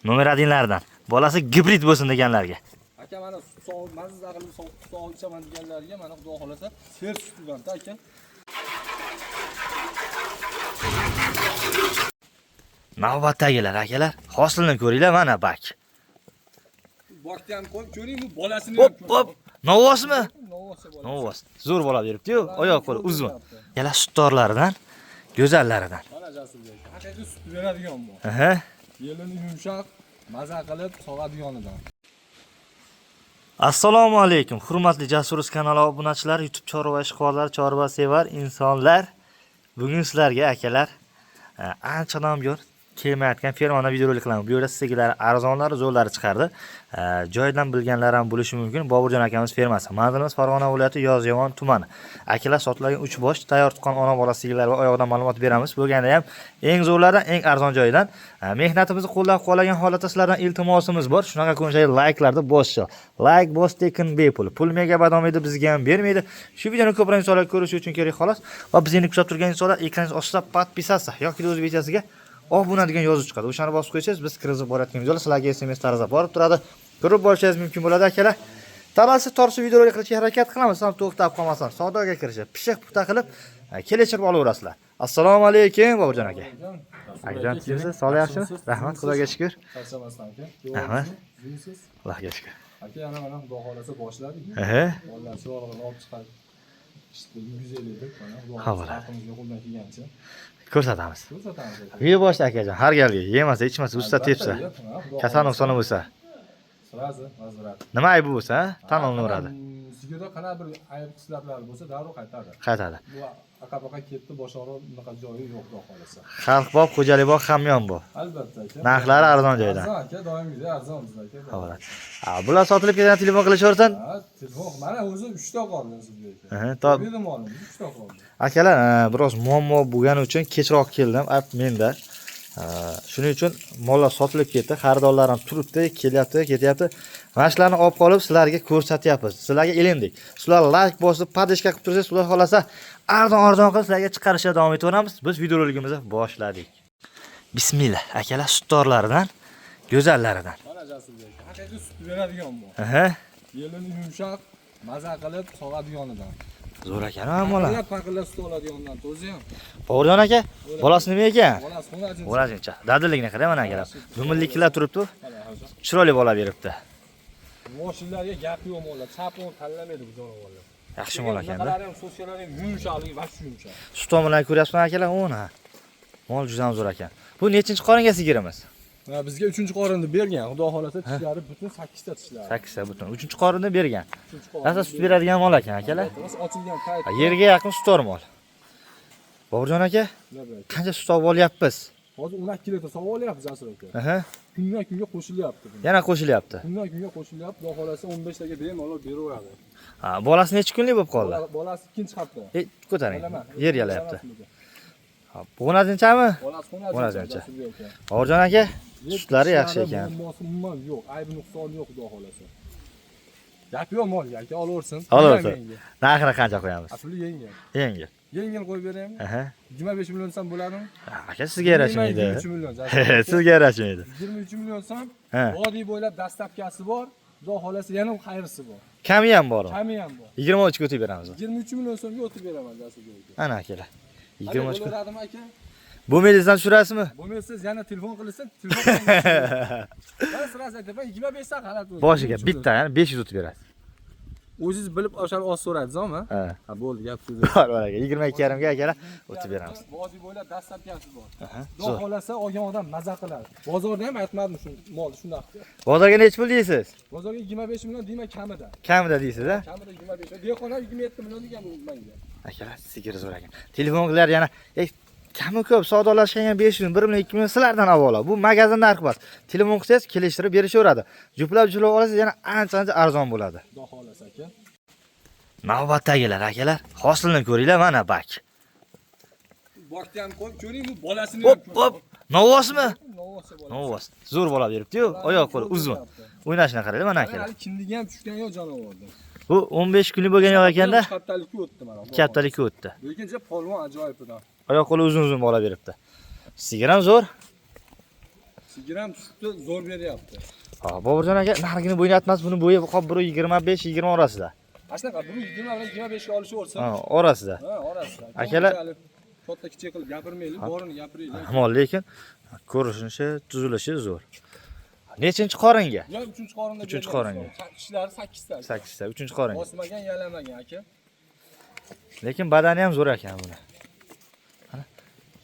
Nomer 1lardan. Bolasi gibrid bo'lsin deganlarga. Aka mana sut sog'ib, mazza qilib sut sog'ib ichaman deganlarga mana xudo xolasa ser sutidan aka. Navbatdagilar akalar, hosilini ko'ringlar mana bak. Bokni ham qo'yib ko'ring, bu bolasini Hop hop. Novvosmi? Novvosa bolasi. Novvos. Zo'r bola beribdi-yu, oyoq qo'li uzun. Akalar sutdorlaridan, go'zallaridan. Mana Jasurbek aka. Haqiqiy sut beradigan bu. Aha. Yelini yumshoq, maza qilib sog'adiganidan. Assalomu alaykum, hurmatli Jasuruz kanali obunachilari, YouTube chorva ishqibollari, chorva sevar insonlar. Bugun sizlarga akalar anchadan buyon kelmayotgan fermada videorolik qilaman. Bu yerda sigirlar arzonlari, zo'rlari chiqardi. Joyidan bilganlar ham bo'lishi mumkin. Boburjon akamiz fermasi. Manzilimiz Farg'ona viloyati Yozyovon tumani. Akalar sotiladigan 3 bosh tayyor tuqqan ona bola sigirlar va oyog'idan ma'lumot beramiz. Bo'lganda ham eng zo'rlaridan, eng arzon joyidan. Mehnatimizni qo'llab-quvvatlagan holatda sizlardan iltimosimiz bor. Shunaqa ko'rinishdagi layklarni bosishni. Layk bos tekin bepul. Pul mega olmaydi, bizga ham bermaydi. Shu videoni ko'proq insonlar ko'rishi uchun kerak xolos. Va bizni kuzatib turgan insonlar ekran ostida podpisatsiya yoki o'zbekchasiga obuna degan yozuv chiqadi. O'shani bosib qo'ysangiz, biz kirgizib borayotgan videolar sizlarga SMS tarzida borib turadi. Ko'rib borishingiz mumkin bo'ladi akalar. Talasi torsi videorolik qilishga harakat qilamiz, ham to'xtab qolmasdan savdoga kirishib, pishiq puxta qilib, kelishib olaverasizlar. Assalomu alaykum Boburjon aka. Akajon, tuzukmisiz? Sog'lik yaxshimi? Rahmat, Xudoga shukr. Charchamasdan aka. Rahmat. Tuzukmisiz? Allohga shukr. Aka yana mana xudo xolasa boshladik. Aha. Bolalar chiroylig'ini olib chiqadi. İşte 150 deb mana xudo Ha, xolasa bo'ladi. xalqimizga qo'ldan kelgancha Ko'rsatamiz. ko'rsatamiz aka. Video boshida akajon, har galgi yemasa, ichmasa, usta Albatta, tepsa, yo'q, ha, xudo kasal xohlasa nuqsoni bo'lsa, Sразу возврат. Nima aybi bo'lsa, ha, tan olinaveradi. Sigirda qanaqa bir ayb xislatlari bo'lsa darrov qaytadi. Qaytadi. Bu aka-paka ketdi, bosh og'riq bunaqa joyi yo'q xudo xolasa. Xalq bor, xo'jalik bor, hamyon bor. Albatta aka. Narxlari arzon joydan. Arzon aka, doimgidek arzon bizda aka. Ha, bo'ladi. Ha, bular sotilib ketgan telefon qilishaversin. Ha, telefon mana o'zi 3 ta qoldi sizga aka. Aha, top. Berdim molimiz 3 ta qoldi. Akalar, biroz muammo bo'lgani uchun kechroq keldim, ayb menda. Shuning uchun mollar sotilib ketdi, xaridorlar ham turibdi, kelyapti, ketyapti. Mana shularni olib qolib sizlarga ko'rsatyapmiz. Sizlarga ilindik. Sizlar layk bosib, поддержка qilib tursangiz, xudo xolasa arzon-arzon qilib sizlarga chiqarishda davom etaveramiz. Biz videorolikimizni boshladik. Bismillah, akalar sutdorlaridan, go'zallaridan. Mana Jasurbek aka. Haqiqiy sut beradigan bu. Aha, Yelini yumshoq, maza qilib sog'adiganidan. Zo'r ekan ha mola. Paqillab paqillab sut oladigandan to'zi ham. Boburjon aka, bolasi nima ekan? Bolasi xonajin. Bolasi Dadilligini qarang mana akalar. Dumilliklar turibdi. Mana hozir. Chiroyli bola beribdi. Moshinlarga gap yo'q mollar. Chap o'ng tanlamaydi bu jonivorlar. Yaxshi mol ekanda. Bunaqalari ham so'skalari ham yumshoqligi va yumshoq. Sut tomonlarni ko'ryapsizmi akalar? Ona. Mol juda ham zo'r ekan. Bu nechinchi qoringa sigirimiz? Ha, bizga 3-qorinni bergan. Xudo xolasa tishlari butun 8 ta tishlari. 8 ta butun. 3-qorinni bergan. 3-qorin. Rosa sut beradigan mol ekan akalar. Ochilgan payt. Ha, yerga yaqin sutdor mol. Boburjon aka, qancha sut olib olyapmiz? Hozir 12 litr sovib olyapmiz Jasur aka. Aha, Kundan kunga qo'shilyapti. buni. yana qo'shilyapti. Kundan kunga qo'shilyapti. Xudo xolasa 15 taga bemalol beraveradi. Ha, bolasi necha kunlik bo'lib qoldi? Bolasi ikkinchi hafta. E, ko'taring. Bilaman. Yer yalayapti. Ha, Bo'g'nazinchami? Bolasi Xo'nazincha. xo'nazincha. Jasurbek aka. Boburjon aka, Yer sutlari yaxshi tishlari ekan. Muammosi umuman yo'q. Aybi nuqsoni yo'q xudo xolasa. Gap yo'q molga aka, olaversin. Olaversin. Yengil. Narxini qancha qo'yamiz? Asli yengil. Yengil. Yengil qo'yib beraymi? Aha. 25 million desam bo'ladimi? Ha, aka sizga yarashmaydi. 23 million. Jasurbek aka. Sizga yarashmaydi. 23 million desam, Ha. vodiy bo'ylab dastlabkasi bor. Xudo xolasa yana xayrisi bor. Kami ham bor. Kami ham bor. 23 ga o'tib beramiz. 23 million so'mga o'tib beraman Jasurbek aka. Ana akalar. 23 ga. Bo'laveradimi aka? Bo'lmaydi tushirasizmi? Bo'lmasa yana telefon qilsa, telefon qilaman. Ben sirasi aytaman, 25 dan g'alati o'zi. Boshiga bitta, ya'ni 500 o'tib berasiz. O'zingiz bilib o'shani oz so'radingizmi? Ha. Ha, bo'ldi, gap so'z. Bor, bor aka. 22,5 ga akalar o'tib beramiz. Vodiy bo'ylab dastlabkasi bor. Aha, Xudo zo'r. xolasa olgan odam maza qiladi. Bozorda ham aytmadim shu molni shundoq. Bozorga necha pul deysiz? Bozorga 25 million deyman kamida. Kamida deysiz, ha? Kamida 25. Dehqon ham 27 million degan bu menga. Akalar, sigir zo'r ekan. Telefon qilar yana, kami ko'p savdolashgan ham 500 ming, 1 million, 2 million sizlardan avvalo. Bu magazin narxi emas. Telefon qilsangiz kelishtirib berishaveradi. Juplab-juplab olasiz, yana ancha-ancha arzon bo'ladi. Xudo xolasa aka. Navbatdagilar akalar, hosilini ko'ringlar mana bak. Bokni ham qo'yib ko'ring, bu bolasini Hop, hop. Novvosmi? Novvosa bolasi. Novvos. Zo'r bola beribdi-yu, oyoq qo'li uzun. O'ynashini qaranglar mana Mana akalar. hali kindigi ham tushgan yo'q jonivorda. Bu 15 kunlik bo'lgan yo'q ekanda, 2 haftalikka o'tdi mana. 2 haftalikka o'tdi. Lekin polvon ajoyib odam. Oyoq qo'li uzun-uzun bola beribdi. Sigir ham zo'r. Sigir ham sutni zo'r beryapti. Ha, Boburjon aka narxini bo'ynatmas, buni bo'yi qop 1.25-20 orasida. Ana shunaqa 1.20 bilan 25 ga olishaversin. Ha, orasida. Ha, orasida. Akalar katta kichik qilib gapirmaylik, borini gapiraylik. Mol lekin ko'rinishi, tuzilishi zo'r. Nechinchi qoringa? Ya 3-qorinda. 3-qoringa. Tishlari 8 ta. 8 ta, 3-qoringa. Bosmagan, yalamagan aka. Lekin badani ham zo'r ekan buni.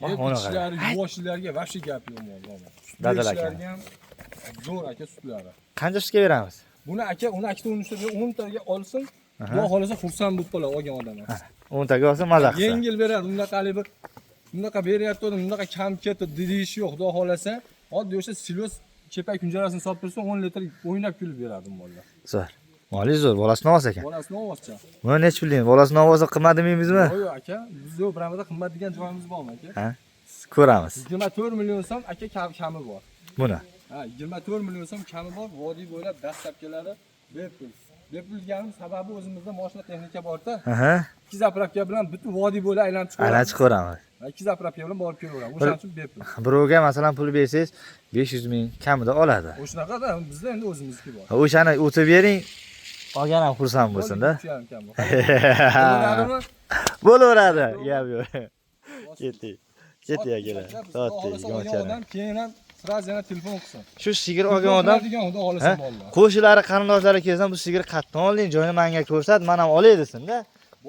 Mana. Mana Tishlari yuvoshlarga vahshiy gap yo'q mol. Dadil aka. Ham zo'r aka sutlari. Qancha sutga beramiz? Buni aka 12 ta 13 ta 10 taga olsin. Xudo xolasa xursand bo'lib qoladi olgan odam. 10 taga olsa maza qilsa. Yengil beradi, undaqa hali bir bunaqa beryapti, bunaqa kam ketdi deyish yo'q, xudo xolasa. Oddiy o'sha silos kepak kunjarasini solib tursa 10 litr o'ynab kulib beradi mollar. Zo'r. Moli zo'r, bolasi novoz ekan. Bolasi novvozcha. Buni necha pul deymiz? Bolasi novozi qimmat demaymizmi? Yo'q, yo'q aka, biz yo'q, birovda qimmat degan joyimiz bormi aka? Ha? Ko'ramiz. 24 million so'm aka kami bor. Buni. Ha, 24 million so'm kami bor. Vodiy bo'ylab dastlabkilari bepul. Bepul deganim sababi o'zimizda mashina texnika bor-da. Aha. 2 zapravka bilan butun vodiy bo'ylab aylanib chiqaveramiz. Aylanib chiqaveramiz. 2 zapravka bilan borib kelaveramiz. O'shaning uchun bepul. Birovga masalan pul bersangiz 500 ming kamida oladi. O'shanaqa-da, bizda endi o'zimizniki bor. O'shani o'tib bering, olgan ham xursand bo'lsin-da. Bo'laveradi, gap yo'q. Ketdik. Ketdik akalar. Sotdik, odam keyin ham sразу yana telefon qilsin. Shu sigir olgan odam qo'shilari, qarindoshlari kelsa, bu sigir qayerdan olding, joyini menga ko'rsat, men ham olay desin-da.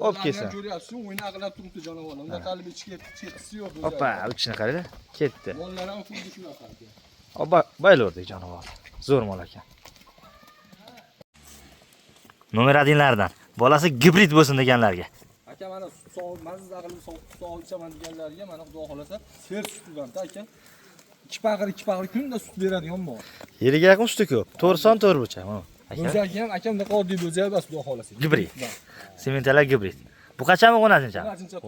Olib kelsin. Ko'ryapsiz, o'ynaqlab turibdi jonivor. Unda qalbi ichga ketgisi yo'q. Hoppa, uchini qaranglar, ketdi. Mollar ham xuddi shunaqa aka. Hoppa, baylaverdik jonivor. Zo'r mol ekan. Nomer 1lardan. Bolasi gibrid bo'lsin deganlarga. Aka mana sut sog'ib, mazza qilib sog'ib ichaman deganlarga mana xudo xolasa ser sut aka. 2 paqir 2 paqir kunda sut beradigan mol. Yeriga yaqin suti ko'p. 4 son 4 burchak. Mana. Bo'zak ham aka bunaqa oddiy bo'zak emas, xudo xolasa. Gibrid. Sementala gibrid. Bu qachonmi 10-chi?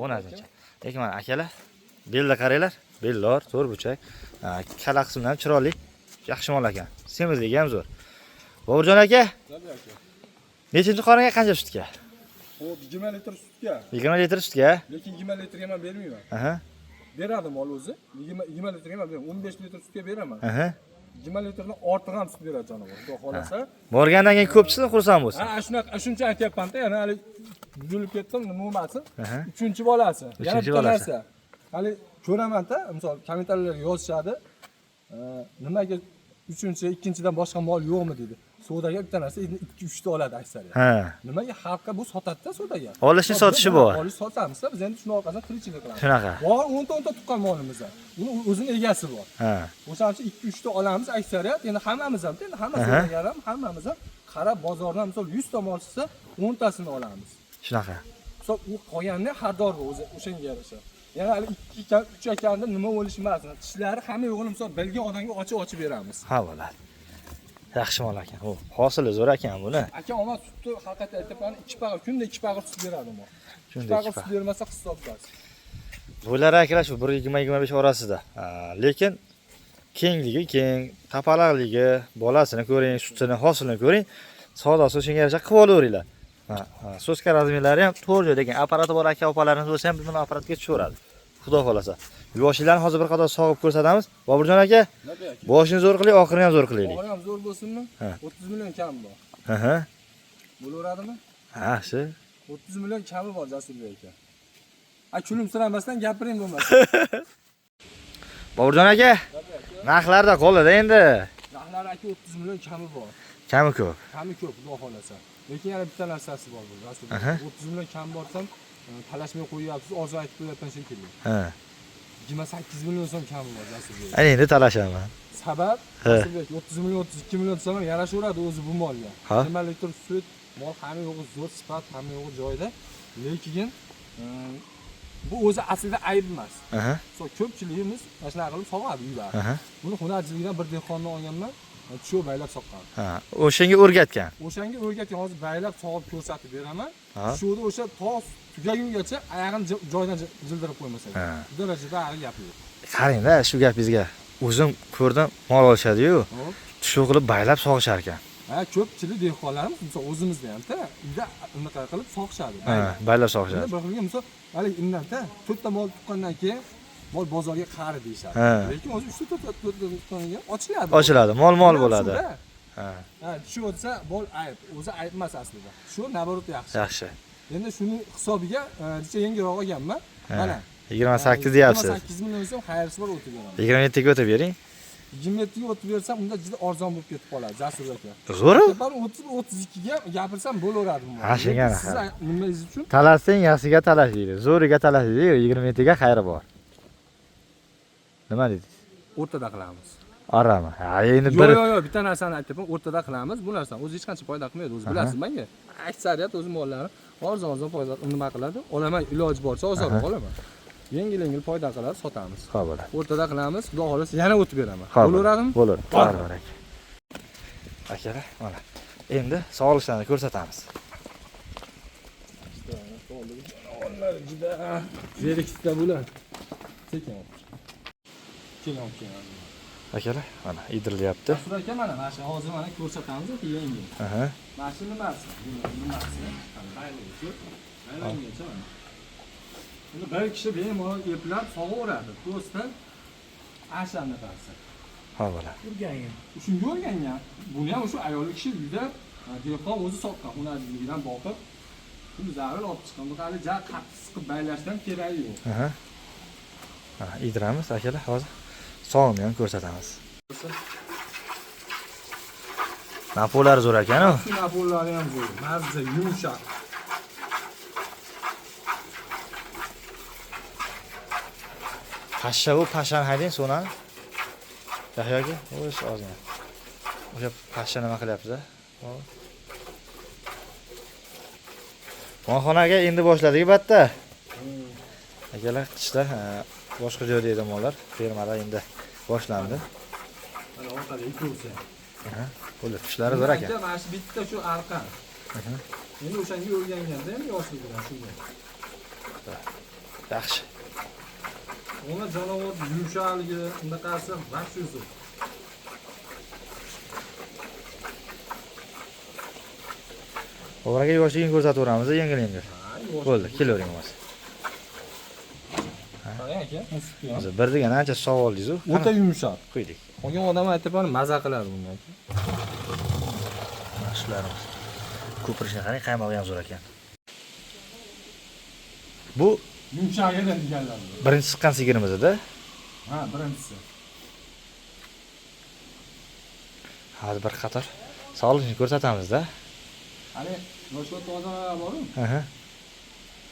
10-chi. Lekin mana akalar, belda qaranglar, bellor, 4 burchak. Kala qismidan ham chiroyli, yaxshi mol ekan. Semizligi ham zo'r. Boburjon aka, nechinchi qoringa qancha sutga? Xo'p, 20 litr sutga. 20 litr sutga. Lekin 20 litrga men bermayman. Aha. Beradi mol o'zi. 20 litrga men bermayman. 15 litr sutga beraman. Aha. 20 litrdan ortiq ham sut beradi jonivor. Xudo xolasa. Borgandan keyin ko'pchilik xursand bo'lsin. Ha, shunaqa, shuncha aytyapman-da, yana hali buzilib ketdim, nima bo'lmasin. 3-bolasi. Yana bitta narsa. Hali ko'raman-da, misol kommentariyalarga yozishadi. Nimaga 3-chi, 2-chidan boshqa mol yo'qmi dedi. Savdoga bitta narsa 2-3 ta oladi aksariyat. Ha. Nimaga xalqqa bu sotadi-da savdoga? Olishni sotishi bor. Olish sotamiz-da, biz endi shuni orqasidan tirikchilik qilamiz. Shunaqa. Bor 10 ta 10 ta tuqqan molimiz bor. Uni o'zini egasi bor. Ha. O'shaning uchun 2-3 ta olamiz aksariyat. Endi hammamiz ham, endi hamma savdogar ham, hammamiz ham qarab bozordan misol 100 ta mol chiqsa, 10 tasini olamiz. Shunaqa. Misol u qolganini xaridor o'zi o'shanga yarasha. Yana hali 2 3 ekanda nima bo'lishi emas. Tishlari hamma yo'g'ini misol bilgan odamga ochib beramiz. Ha bo'ladi. Yaxshi mol ekan. U hosili zo'r ekan buni. Aka omad sutni haqiqatda aytaman, 2 paqir kunda 2 paqir sut beradi mol. Kunda 2 paqir sut bermasa hisoblasiz. Bular akalar shu 1.20-25 orasida. Lekin kengligi keng, tapalaqligi, bolasini ko'ring, sutini, hosilini ko'ring. Savdosi shunga yarasha qilib olaveringlar. Ha, so'zka razmerlari ham to'g'ri joyda ekan. Apparati bor aka opalarimiz bo'lsa ham buni apparatga tushaveradi. Xudo xolasa. Yoshlarni hozir bir qator sog'ib ko'rsatamiz. Boburjon aka, boshini zo'r qilaylik, oxirini ham zo'r qilaylik. Oxiri ham zo'r bo'lsinmi? 30 million kam bor. Ha. Bo'laveradimi? Ha, shu. 30 million kami bor Jasurbek aka. A kulimsiramasdan gapiring bo'lmasa. Boburjon aka, narxlarda qo'lida endi. Narxlar aka 30 million kami bor. Kami ko'p. Kami ko'p, xudo xolasa. Lekin yana bitta narsasi bor bu Jasurbek. 30 million kam borsam, talashmay qo'yyapsiz, ozroq aytib qo'yapman shekilli. Ha. 28 million so'm kami bor Jasurbek. Ana endi talashaman. Sabab Jasurbek 30 million 32 million desam ham yarashaveradi o'zi bu molga. 20 litr sut, mol hamma yo'g'i zo'r sifat, hamma yo'g'i joyida. Lekin bu o'zi aslida ayb emas. So ko'pchiligimiz mana shunaqa qilib sog'adi uylar. Buni hunarchilikdan bir dehqondan olganman, shu baylab soqqan. Ha, o'shanga o'rgatgan. O'shanga o'rgatgan, hozir baylab sog'ib ko'rsatib beraman. Shunda o'sha tos tugagungacha oyog'ini joyidan jildirib qo'ymasak. Bu darajada hali gap yo'q. Qarang-da shu gapingizga. O'zim ko'rdim, mol olishadi-yu. Tushuv qilib baylab sog'ishar ekan. Ha, ko'pchilik dehqonlarimiz, misol o'zimizda ham-da, uyda unaqa qilib sog'ishadi. Ha, baylab sog'ishadi. Bir xilga misol, hali undan-da 4 ta mol tuqqandan keyin Mol bozorga qari deyishadi. Lekin o'zi 3-4 tonnaga ochiladi. Ochiladi, mol bo'ladi. Ha. Ha, tushib o'tsa mol ayb. O'zi ayb emas aslida. Shu naborot yaxshi. Yaxshi. Endi shuni hisobiga necha yengilroq olganman. Mana 28 deyapsiz. 28 million so'm xayrisi bor o'tib beraman. 27 ga o'tib bering. 27 ga o'tib bersam unda juda arzon bo'lib ketib qoladi Jasur aka. Zo'ri? Ben 30-32 ga gapirsam bo'laveradi bu. Ha, shunga Siz nimangiz uchun? Talasang yaxshiga talash deydi. Zo'riga talash deydi. 27 ga xayri bor. Nima dedingiz? O'rtada qilamiz. Orami. Ha, endi bir Yo'q, bitta narsani aytyapman, o'rtada qilamiz. Bu narsani o'zi hech qancha foyda qilmaydi, o'zi bilasiz menga. Aksariyat o'zi mollarni arzon foyda nima qiladi? Olaman, iloji boricha arzonroq olaman. Yengil-yengil foyda qiladi, sotamiz. Xo'p bo'ladi. O'rtada qilamiz, Xudo xolasa yana o'tib beraman. Bo'laveradimi? Bo'laveradi. Bor aka. Akalar, mana. Endi sog'liqlarni ko'rsatamiz. Jonivorlar juda zerikda bular. Sekin olib. Keyin olib kelamiz. Akalar, mana idirilyapti. Jasur aka mana mana shu hozir mana ko'rsatamiz yangi. Aha. Mana shu nimasi? Nimasi? Qaylangacha mana. Buni bir kishi bemalol eplab sog'averadi. To'sdan ashani qarsa. Ha bo'ladi. O'rgangan. Shunga o'rgangan. Buni ham o'sha ayol kishi uyda dehqon o'zi sotgan, hunarligidan boqib, buni zarur olib chiqqan. Bu hali ja qattiq siqib baylashdan keragi yo'q. Aha. Ha, idiramiz akalar, hozir sog'imni ham ko'rsatamiz. Napolar zo'r ekan-ku. Shu napollari ham zo'r, mazza, yumshoq. Pashsha bu pashshani haydang so'nani. Yahyo aka, o'z ozgina. O'sha pashsha nima qilyapti-da? Molxonaga endi boshladik batta. Akalar, qishda boshqa joyda edi mollar, fermada endi boshlandi. Mana orqada ikkovsi. Aha, bo'ldi, tushlari zo'r ekan. Mana shu bitta shu arqan. Endi o'shanga o'rganganda ham yoshligidan shunga. Yaxshi. Uni jonivor yumshoqligi, unaqasi vahshiy zo'r. O'g'riga yoshligini ko'rsataveramiz, yengil-yengil. Bo'ldi, kelavering bo'lmasa. Qarang aka, sutni ham. Hozir bir degan ancha sog' oldingiz-u. O'ta yumshoq. Quydik. Qolgan odam aytib maza qiladi bundan. Mana shularimiz. Ko'pirishni qarang, qaymog'i ham zo'r ekan. Bu yumshoq edi deganlar. Birinchi chiqqan sigirimiz edi. Ha, birinchisi. Hozir bir qator sog'liqni ko'rsatamiz-da. Hali yoshlar tozalar bor-ku. Aha.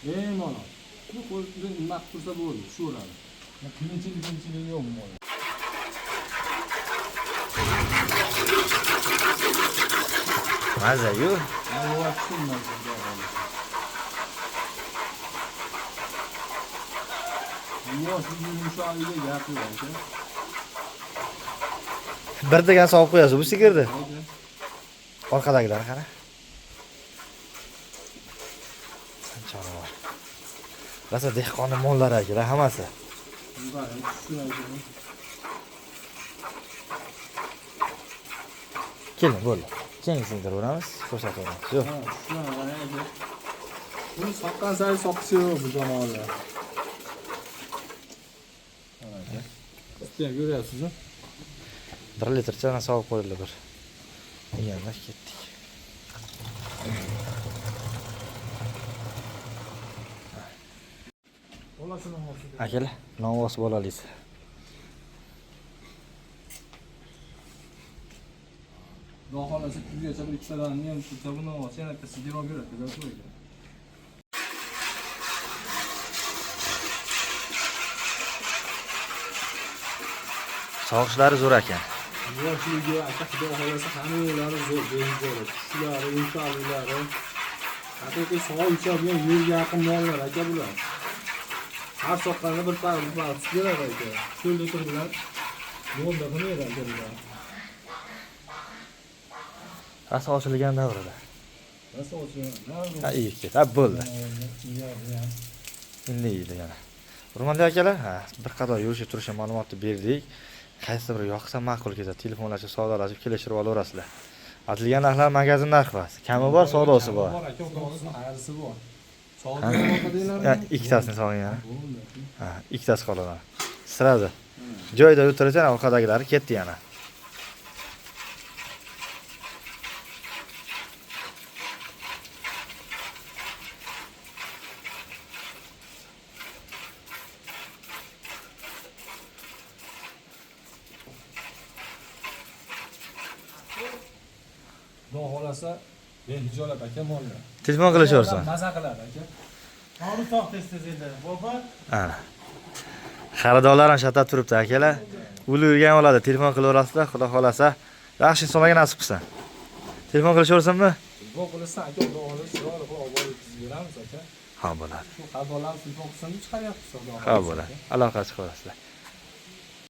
Bemalol. Bu qo'lni nima qilib tursa bo'ldi, tushaveradi. Qiyinchilik yo'q bu molda. Maza-yu. Bir degan sog'ib qo'yasiz bu sigirni. Orqadagilar qara. Jonivor. Rosa dehqonning mollari akalar hammasi. Keling, bo'ldi. Keyin singdiraveramiz, ko'rsataveramiz. Yo'q. Buni soqqan sari soqchi yo'q bu jonivorlar. Sutni ham ko'ryapsiz-ku. 1 litrcha sog'ib qo'yildi bir. Deganda ketdik. Akalar, novvos bolalisi. Xudo xolasa kuzgacha bir ikkitadan ham tutsa bu novvos yana bitta sigir olib beradi, Jasur aka. Sog'ishlari zo'r ekan. Yoshligi aka, Xudo xolasa hamma yo'llari zo'r, bejizo'r. Tushlari, yumshoqliklari. Haqiqiy sog' uchadigan yo'lga yaqin mollar aka bular. Har soqqanda bir par sut beradi aka. Cho'lda turdilar. Yo'lda qilmaydi aka bular. Rosa ochilgan davrida. Rosa ochilgan davrida. Ha, iyi ket. Ha, bo'ldi. Endi yeydi yana. Hurmatli akalar, ha, bir qator yurishib turishi ma'lumotni berdik. Qaysi biri yoqsa ma'qul kelsa, telefonlashib, savdolashib, kelishtirib olaverasizlar. Aytilgan narxlar magazin narxi emas. Kami bor, savdosi bor. Bor aka, xudo xolasa xayrisi bor. Sog'lig'ini Ya, ikkitasini sog'ing yana. Ha, ikkitasi qoladi. Sразу. Joyida o'tirasan, orqadagilari ketdi yana. Xudo xohlasa, behijolat aka mollar. Telefon qilishaversin. Maza qiladi aka. To'g'ri tog' tez tez endi. Bobo, Ana. Xaridorlar ham shatab turibdi akalar. Ulug'gan oladi, telefon qilaverasizlar, xudo xolasa. Yaxshi insonlarga nasib qilsin. Telefon qilishaversinmi? Telefon qilsa aka, xudo xohlasa chiroyli qilib olib borib yetkazib beramiz aka. Ha bo'ladi. Shu xaridorlarimiz telefon qilsin deb chiqaryapmiz xudo Ha xohlasa. bo'ladi. Aloqa chiqaverasizlar.